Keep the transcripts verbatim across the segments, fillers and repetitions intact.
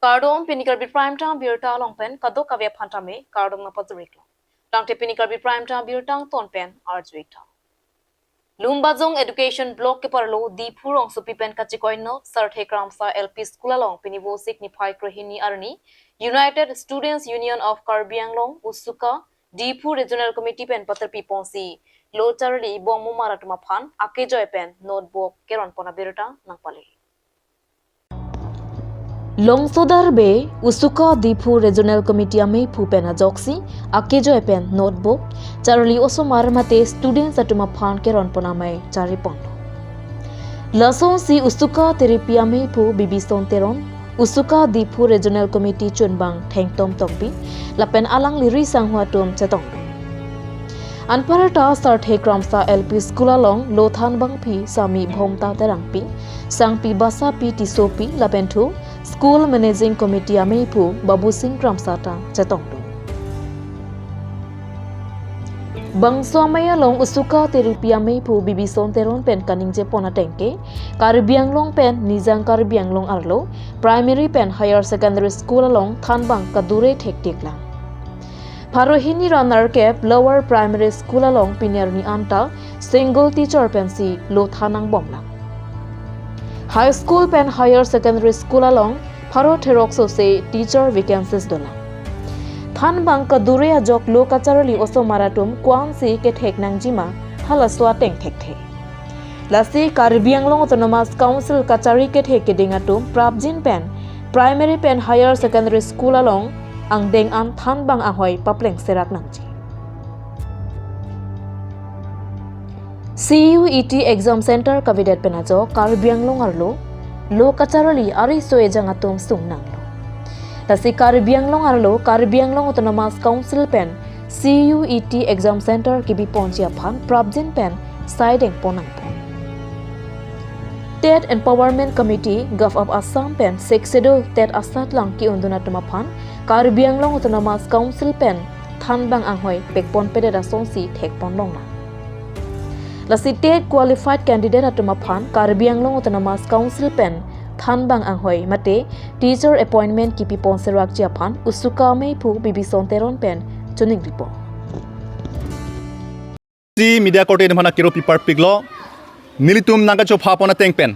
Kardom, pini Karbi Prime Time birta along pen kadokave aphan tame kardom nangpajir-iklo. Tangte pini Karbi Prime Time birta angton pen arju-ik tha. Lumbajong Education Block keparlo Diphu rongsopi pen kachekoi-nok Sarthe Kramsa L P School along pini Vosik niphai kre-hini arni United Students Union of Karbi Anglong, USUKA, Diphu Regional Committee pen paterpi ponsi lo charli bongmomar atum aphan akejoi pen notebook keron pon abirta nangpale. Longsodar be USUKA Diphu Regional Committee ameiphu pen ajoksi akejoi pen notebook, charli osomar mate students atum aphan keron pon amei charli ponlo. Lasonsi USUKA Teripi ameiphu Bibison Teron, USUKA Diphu Regional Committee chunbang Thengtom Tokbi lapen alangli risangho atum chetonglo. Anparta Sarthe Kramsa L P School along lo thanbangpi Sami Bhomta Terangpi, Sangpi Basapi Tissopi lapen thu School Managing Committee ameiphu Babusing Kramsa ta chetonglo. Bangso amei along USUKA Teripi ameiphu Bibison Teron pen kaningjepon ateng ke, Karbi Anglong pen Nijang Karbi Anglong arlo Primary pen Higher Secondary School along thanbang kadure thektik lang. Pharo hini ra nerkep Lower Primary School along pini arni anta single teacher pensi lo than nangbom lang. High School pen Higher Secondary School along pharo therok sose teacher vacancies dolang. Thanbang kadure ajok lo kacharli osomar atum ko-ansi kethek nangjima halaso ateng thekthe. Lasi Karbi Anglong Autonomous Council kachari kethek keding atum prapjin pen Primary pen Higher Secondary School along angdeng an thanbang ahoi papleng serak nangji. C U E T exam center kavedet pen ajok Karbi Anglong arlo lo kacharli ari so ejang atum sung nanglo. Lasi Karbi Anglong arlo Karbi Anglong Autonomous Council pen C U E T exam center kebi ponji aphan prapjin pen saideng pon nangpo. TET Empowerment Committee, Govt of Assam pen Sixth Schedule TET asatlang ke-undun atum aphan Karbi Anglong Autonomous Council pen thanbang anghoi pekpon pedet asonsi thekpon longlang. Lasi TET qualified candidate atum aphan Karbi Anglong Autonomous Council pen thanbang anghoi mate teacher appointment kepi pon serakji aphan USUKA ameiphu Bibison Teron pen choningri pon. Si media korte atum aphan akiro piparpiklo, nelitum nangkachopha pon ateng pen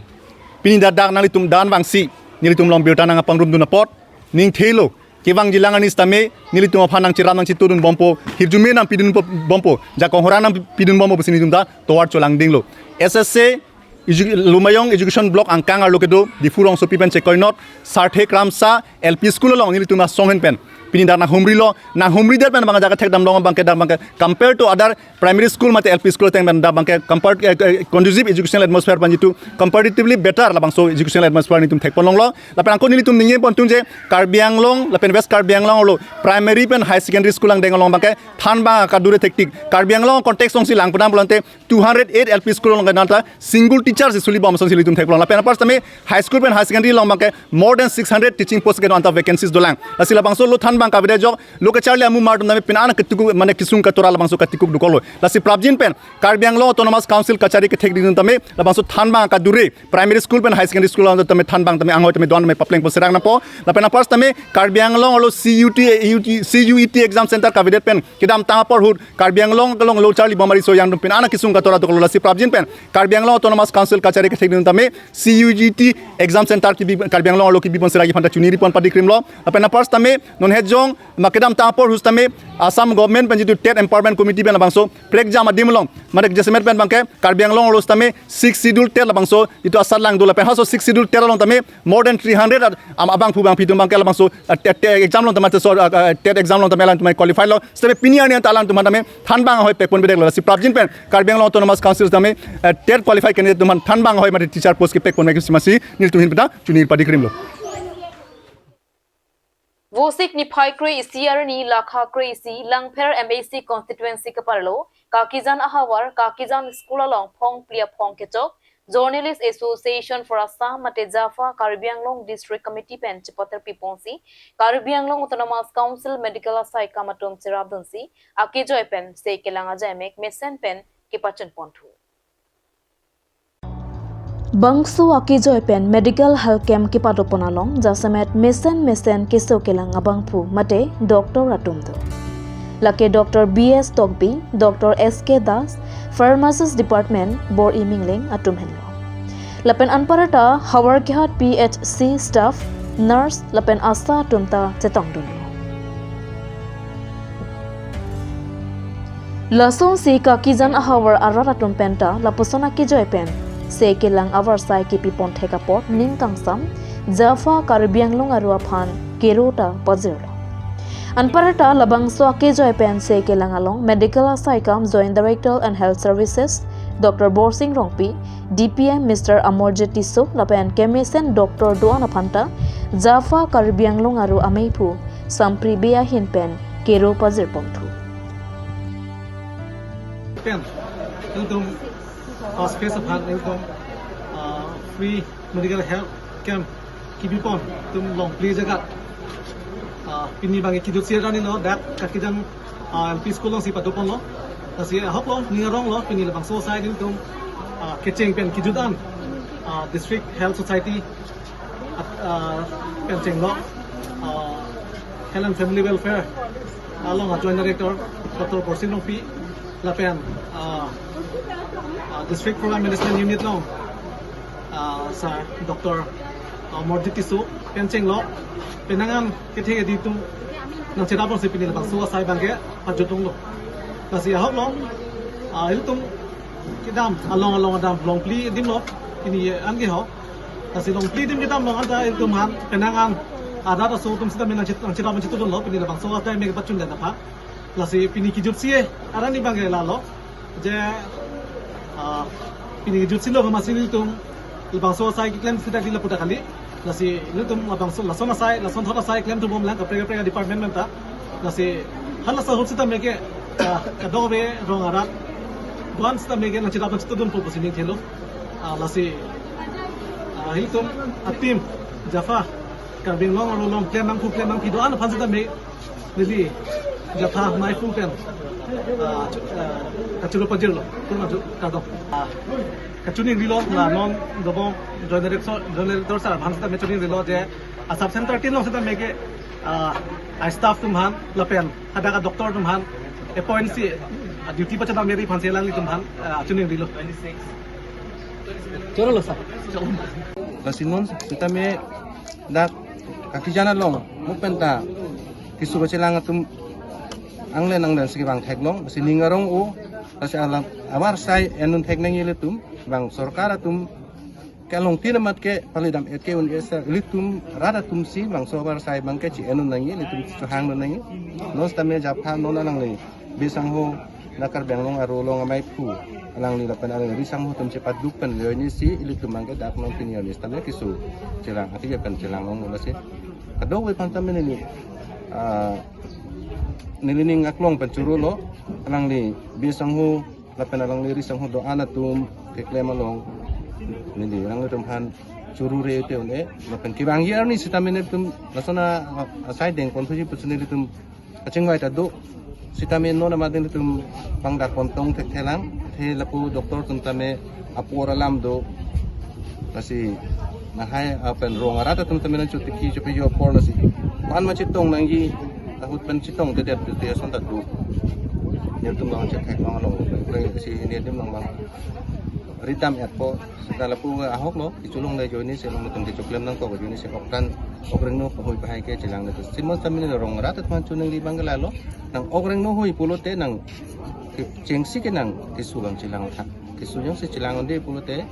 pini dak dak nanglitum dan vangsi nelitum along birta nangpangrumdun apot ningthelo. Kevangjilang arni sitame nelitum aphan nangcherap nangchetudun bompo, hirjume nangpidun po-, bompo, jakong hora nangpidun bompo pusi nelitum ta tovar cholangdinglo. S S A edu-, Lumbajong Education Block angkang arlo kedo Diphu rongsopi pen chekoi-nok Sarthe Kramsa L P School along nelitum asong hen pen pini dak nanghumrilo, nanghumridet pen bang jaga thekdam long abangke dak abangke compare to other primary school mate L P school ateng pen dak abangke compar-, eh, eh, conducive educational atmosphere pen jitu comparatively better labangso educational atmosphere nelitum thekpon longlo. Lapen angko nelitum ningje pontung je Karbi Anglong lapen West Karbi Anglong arlo primary pen higher secondary school angdeng along abangke thanbang akadure thektik. Karbi Anglong context alongsi lang pudam pulote two hundred eight L P school along ke nanta single teacher si suli bom asonsi nelitum theklong. Lapen apar tame high school pen higher secondary along abangke more than six hundred teaching post ke nanta vacancies dolang. Lasi labangso lo thanbang kavede ajok lo kacharli amomar atum tame pini an ketuku mane kesung katora labangso katikuk dokoklo. Lasi prapjin pen Karbi Anglong Autonomous Council kachari kethek keding atum tame labangso thanbang kadure primary school pen higher secondary school along tame thanbang tame anghoi tame don tame papleng pon serak nangpo. Lapen apar tame Karbi Anglong arlo C U T, U T, C U E T exam center kavedet pen kedamtang apor ahut Karbi Anglong along lo charli bomari so yang dum pini an kesung katora dokoklo. Lasi prapjin pen Karbi Anglong Autonomous Council kachari kethek keding atum tame C U E T exam center kebi Karbi Anglong arlo kebi pon serakji aphan ta choningri pon padikrimlo. Lapen apar tame non hejong ma kedamtang apor ahut tame Assam government pen jitu TET Empowerment Committee pen labangso prekjam adim along mane jasemet pen abangke Karbi Anglong arlo tame Sixth Schedule TET labangso jitu asatlang do lapen halaso Sixth Schedule TET along tame more than three hundred at-, am-, abangphu bangphi atum abangke labangso, uh, TET, TET exam along tame, uh, uh, TET exam along tame alangtum qualify lo. Sitame pini arni anta alangtum tame thanbang ahoi pekpon bedeklo. Lasi prapjin pen Karbi Anglong Autonomous Council tame, uh, TET qualified candidate atum thanbang ahoi mate teacher post kepekpon meksimasi nelitum ahin pen ta choningri padikrimlo. Vosik niphai kre-isi arni lakha kre-isi Langpher M A C constituency keparlo Kakijan ahavar Kakijan school along phongphli aphong kechok Journalist Association for Assam mate JAFA Karbi Anglong District Committee pen chepaterpi ponsi Karbi Anglong Autonomous Council medical asai akam atum cherapdunsi akejoi pen se kelang ajaimek mesen pen kepachun ponthu. Bangso akejoi pen medical health camp kepadopon along jasemet mesen mesen keso kelang abangphu mate doctor atum do. Lake Doctor B S Tokbi, Doctor S K Das, Pharmacist Department, Bor-i Mingling atum henlo. Lapen anparta Howraghat P H C staff, nurse lapen ASHA atum ta chetongdunlo. Lasonsi Kakijan ahavar arat atum penta lapuson akejoi pen se kelang avarsai kepipon thek apot ning kangsam JAFA Karbi Anglong aru aphan kero ta pajirlo. Anparta labangso akejoi pen se kelang along Medical Asai Kam Joint Director and Health Services Doctor Borsing Rongpi, D P M Mister Amarjit Tisso lapen kemesen doctor do-an aphanta JAFA Karbi Anglong aru ameiphu Sampri Bey ahin pen kero pajirpon thu. Pen, ilitum, uh, space aphan ilitum, uh, free medical health camp kepipon, ilitum Longpli ajaga. Uh, pini abang kejutsi arni lo, dak Kakijan, uh, L P school alongsi padoponlo. Lasi ahoklo, ning aronglo, pini labangso asai ilitum, uh, kecheng pen kejut an, uh, District Health Society, uh, pen chenglo, uh, Health and Family Welfare along a Joint Director Doctor Borsing Rongpi lapen, uh, uh, District Program Management Unit along, uh, Sir Doctor, uh, Amarjit Tisso pen chenglo, penang an kethe kedi atum nangcherap alongsi pini labangso asai abangke pajutonglo. Lasi ahoklo, uh, ilitum kedam along along adam Longpli adim lo, pini an ke ho. Lasi Longpli adim kedam along anta ilitum aphan penang an arat aso atum sitame nangchit-, nangcherap nangchitudunlo, pini labangso asai me kepachundet aphan. Lasi pini kejutsi arni abangke lalo. Je, ah, pini kejutsi lo amatsi ilitum labangso asai keklem sita di lapu ta kali. Lasi ilitum labangso lason asai, lasonthot asai klemtubom lang kaprek kaprek department penta. Lasi hala sahut sitame ke, ah, kadokave rong arat do-an sitame ke nangcherap nangchitudunpo pusi ning thelo. Ah, lasi, ah, ilitum a-team JAFA Karbi Anglong aru along klem nangkhu klem nangpi do-an aphan sitame neli JAFA ameiphu pen, ah, chu-, ah, kachoro pajirlo, kurma chu kardom. Ah, kachoningrilo, la non dobom Joint Director, Joint Director sir aphan sitame choningrilo je a sub center tin along sitame ke, ah, a-staff atum aphan lapen hadak a-doctor atum aphan appoint si, ah, duty pachadam meri aphansi alanglitum aphan, ah, choningrilo. Chorolo sir. Lasi non sitame dak Kakijan along mo penta keso kachelang atum anglen anglen si kevang theklong, lasi ning arong-o, lasi alam avarsai endun thek nangji ilitum, bang sorkar atum kelong tin amat ke palidam et ke un-e sir, ilitum rat atum si bangso avarsai abangke chi-endun nangji, ilitum chohangdun nangji. Non sitame JAFA non alangli bisangho na Karbi Anglong aru along ameiphu alangli lapen alangli risangho atum chepaduk pen join si ilitum abangke dak non pini arni sitame keso chelang, ati pen chelang long lasi. Kadokave aphan tame neli, ah, neli ning aklong pen chorolo, alangli bisangho lapen alangli risangho do-an atum keklem along neli alanglitum aphan choro re te un-e, lapen kevangji arni sitame nelitum lason a, a, asai dengpon thuji pusi nelitum kachingvai ta do. Sitame non amat nelitum pangdak pontong thekthelang, athe lapu doctor atum tame apor alam do. Lasi lahai apen rong arat atum tame nangchotiki chopi jo apor lasi. Pan ma chetong nangji, ahut pen chetongtedet te ason ta do. Nelitum bang chethek bang along, si nelitum bang bang ridam etpo. Seta lapu ahoklo, kecholong le join si along nelitum kechoklem nangkok join si oktan, okrengno hui pahai ke chelang le. Simon sitame neli rong arat atum aphan choningri abangke lalo, nang okrengno hui pulote nang ke-, chengsi ke nang keso abang chelang thak. Keso jongsi chelang un-e pulote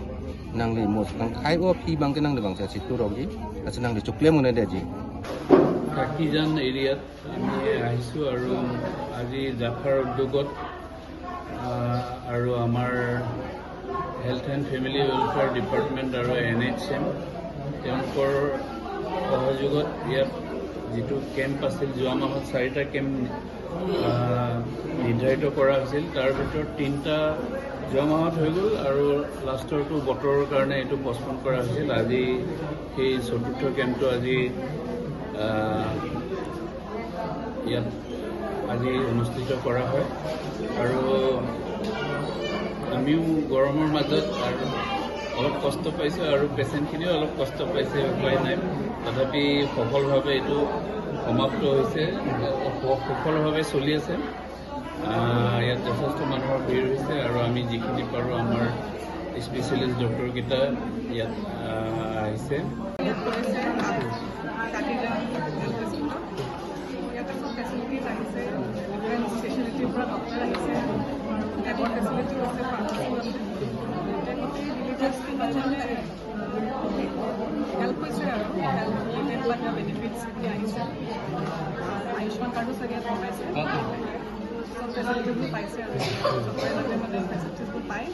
nangli mus nang khai o aphi abangke nangli bangsi si turokji, lasi nangli choklem un-edetji. কাকিজান এৰিয়াত আমি আহিছোঁ আৰু আজি জাফাৰ উদ্যোগত, আহ, আৰু আমাৰ health and family welfare department আৰু এন এইচ এম তেওঁলোকৰ সহযোগত ইয়াত যিটো কেম্প আছিল, যোৱা মাহত চাৰিটা কেম্প, আহ, নিৰ্ধাৰিত কৰা হৈছিল। তাৰ ভিতৰত তিনিটা যোৱা মাহত হৈ গ'ল আৰু লাষ্টৰটো বতৰৰ কাৰণে এইটো পষ্টপন কৰা হৈছিল। আজি সেই চতুৰ্থ কেম্পটো আজি, আহ, ইয়াত আজি অনুষ্ঠিত কৰা হয় আৰু আমিও গৰমৰ মাজত আৰু অলপ কষ্ট পাইছোঁ আৰু পেচেণ্টখিনিও অলপ কষ্ট পাইছে, উপায় নাই। তথাপি সফলভাৱে এইটো সমাপ্ত হৈছে, স-, সফলভাৱে চলি আছে। আহ, ইয়াত যথেষ্ট মানুহৰ ভিৰ হৈছে আৰু আমি যিখিনি পাৰোঁ, আমাৰ স্পেচিয়েলিষ্ট ডক্টৰকেইটা ইয়াত, আহ, আহিছে। ইয়াত কৰিছে, আহ, কাকিজান হেল্থ হস্পিটেলত। ইয়াতে চব ফেচিলিটিজ আহিছে, ডিফাৰেণ্ট স্পেচিয়েলিটিৰ পৰা ডক্টৰ আহিছে, লেবৰ ফেচিলিটিও আছে, ফাৰ্মাচীও আছে। গোটেই ভিলেজেছটো মানে হেল্প হৈছে আৰু, হেল্থ ৰিলেটেড বা কিবা বেনিফিটছ এতিয়া আহিছে। আয়ুষ্মান কাৰ্ডো চাগে বনাইছে, চব ফেচিলিটিবোৰ পাইছে আৰু, চবৰে মানে, মানে ফেচিলিটিবোৰ পায়।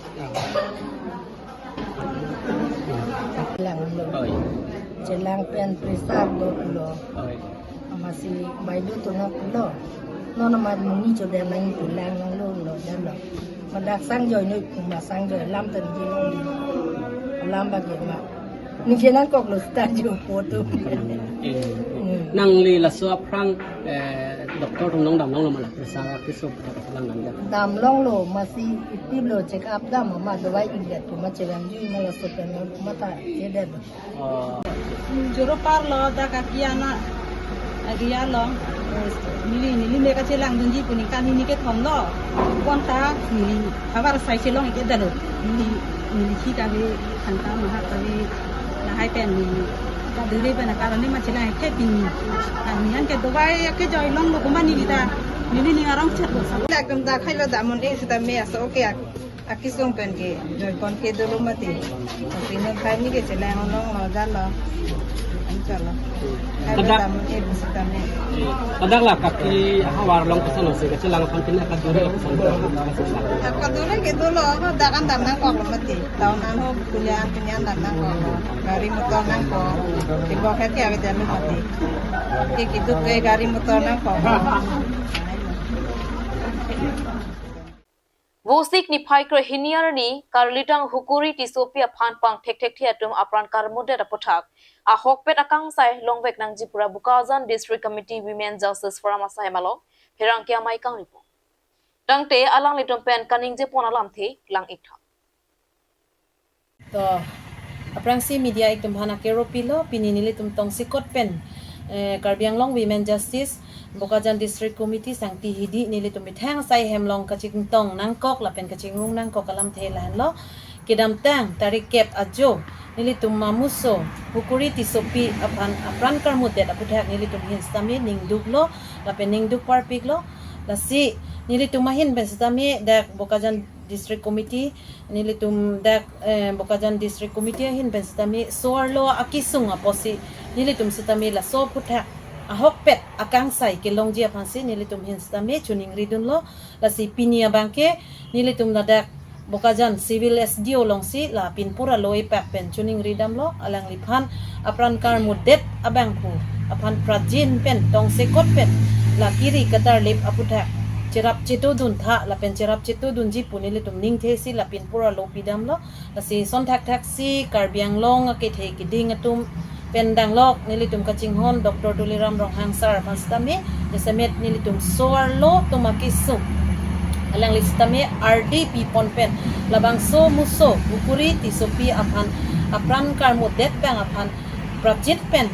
Langlo. Oi. Chelang pen pressure dolo. Oi. Amatsi baidu tunok lo. Nono mat muni choda nang pulang nang lo lo jalo. Madak sang joi noi puma sang joi lam tan jilo. Lam bagi ma. Ni je nangkoklo sta jo poto. Hmm. Nangli laso aphrang, eh, doctor atum nangdam longlo ma la pressure keso pada kelang nang ya. Dam longlo, amatsi ipilo check up dam ma dawai india tu ma chelang ju ma laso pen ma ta chedet. Oh. Joro parlo dak akiana, agia long, neli, neli me kachelangdunji pu ningkan hini kethom lo. Bonta neli havar sai chelong-ik-et dalo. Neli, neli khi kave, khanta mahak kave, lahai pen neli kadure pen akarone ma chelang-ik-et pini. Ani an ke dawai ke joi longlo kuma neli ta, neli ning arong chetlo sa. Ekdom dak hailo dam un-e seta me aso ke ak- Akisung pen ke, joikon ke dolo mati. Tapi non kai ni ke chelang longlo jalo. Anchalo. Kai kadak, dam ke bisa kami. Kadak la kaki havar along kesan si kachelang aphan pini kadure kesan. Kadure ke dolo, ako dakan dam nangkoklo mati. Taon ano kuliah punya dam nangkoklo. Gari motor nangkok. Ke bokhe ke ave dam mati. Ke kiduk ke gari motor nangkok. Vosik niphai krehini arni Karlitang Hukuri Tissopi aphan pangthekthekthe atum apran karmudet aputhak ahokpet akangsai longvek nangji pu ra Bokajan District Committee Women Justice Forum asai malong pherangke amei kangripo. Tangte alanglitum pen kaningjepon alamthe lang-ik tha. To, aphrangsi media atum aphan akero pilo, pini nelitum tongsekot pen, eh, Karbi Anglong Women Justice, Bokajan District Committee sangti hidi nelitum methang asai hem along kachingtong nangkok lapen kachingrung nangkok alamthe lahenlo. Kedamtang tarik kep ajo nelitum amuso Hukuri Tissopi aphan apran karmudet aputhak nelitum ahin sitame ningduklo lapen ningduk parpiklo. Lasi nelitum ahin pen sitame dak Bokajan District Committee, nelitum dak, eh, Bokajan District Committee ahin pen sitame so-arlo akisung apotsi nelitum sitame laso aputhak ahokpet akangsai kelongji aphansi nelitum ahin sitame choningridunlo. Lasi pini abangke nelitum ladak Bokajan Civil S D O alongsi la pinpur alo epak pen choningridamlo, alangliphan apran karmudet abangphu aphan prajin pen tongsekot pen la kiri katarlip aputhak cherap chetodun tha lapen cherap chetodunji pu nelitum ningthesi la pinpur alo pidamlo. Lasi sonthakthak si Karbi Anglong akethe keding atum pen danglok nelitum kachinghon Doctor Tuliram Ronghang sir aphan sitame, jasemet nelitum so-arlo atum akisung alangli sitame ardi pipon pen labangso amuso Hukuri Tissopi aphan apran karmudet abang aphan prajin pen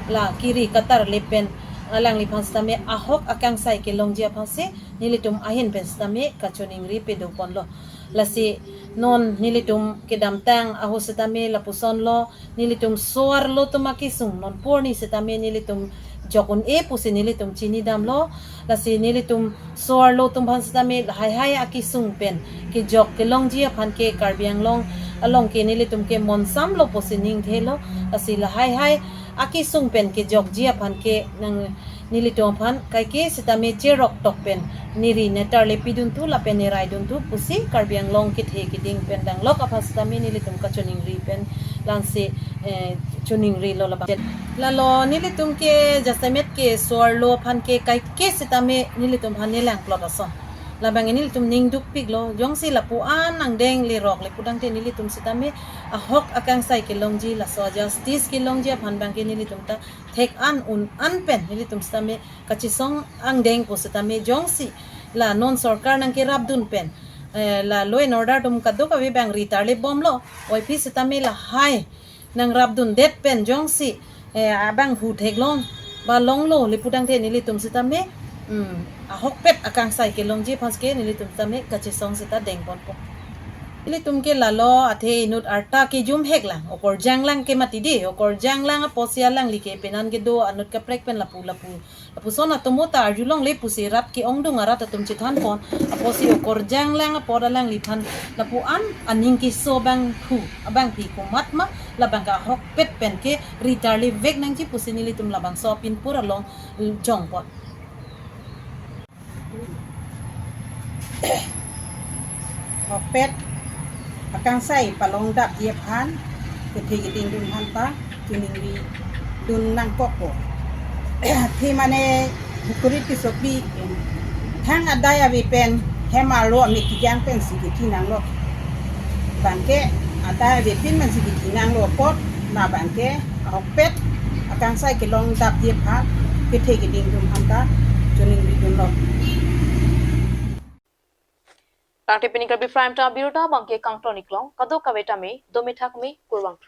la kiri katarlip pen alangliphan sitame ahok akangsai kelongji aphansi nelitum ahin pen sitame kachoningri pedoponlo. Lasi non nelitum kedamtang ahut sitame lapusonlo, nelitum so-arlo atum akisung non purni sitame nelitum jok un-e pusi nelitum chinidamlo. Lasi nelitum so-arlo atum aphan sitame lahai hai akisung pen kejok kelongji aphan ke Karbi Anglong along ke nelitum ke monsamlo pusi ningthelo. Lasi lahai hai akisung pen kejokji aphan ke nang nelitum aphan kaike sitame cherok tok pen neri netarlip pidun thu lapen neraidun thu pusi Karbi Anglong kethe keding pen danglok aphan sitame nelitum kachoningri pen langse, eh, choningrilo labang. Lalo nelitum ke jasemet ke so-arlo aphan ke kaike sitame nelitum aphan nelang plot ason. Labang nelitum ningdukpiklo, jongsi lapu-an angdeng lerok le pudangte nelitum sitame ahok akangsai kelongji laso justice kelongji aphan abangke nelitum ta thek an un an pen nelitum sitame kachesong angdeng pu sitame jongsi la non sorkar nangkerapdun pen Eh, la law and order atum kadokave abang ri tarlip bomlo. Oi aphi sitame lahai nangrapdundet pen jongsi, eh, abang hu theklong ba longlo le pu tangte nelitum sitame, hmm, ahokpet akangsai kelongji aphan ke nelitum sitame kachesong seta dengponpo. Nelitum ke lalo athe inut arta kejum heklang, okorjang lang ke mati dei, okorjang lang apotsi alangli ke penan kedo anut kaprek pen lapu lapu lapuson atum ta arjulongle pusi rat ke-ongdung arat atum chethanpon. Apotsi okorjang lang apot alangliphan lapu-an aning keso abang hu, abangpi komat ma, labang ke ahokpet pen ke ri tarlip vek nangji pusi nelitum labangso apinpur along jongpon. Ahokpet akangsai palongdapji aphan kethe keding atum aphanta choningridun nangkokpo. Athe mane hukurit kesopi, thang adai ave pen hem arlo amik kejang pensi kethi nanglo. Bangke adai ave pin mansi kethi nanglo apot, labangke ahokpet akangsai kelongdapji aphan kethe keding atum aphanta choningridunlo. Tangte pini Karbi Prime Time abirta abangke kangton iklong, kadokave tame dome thakme, kurvangthu.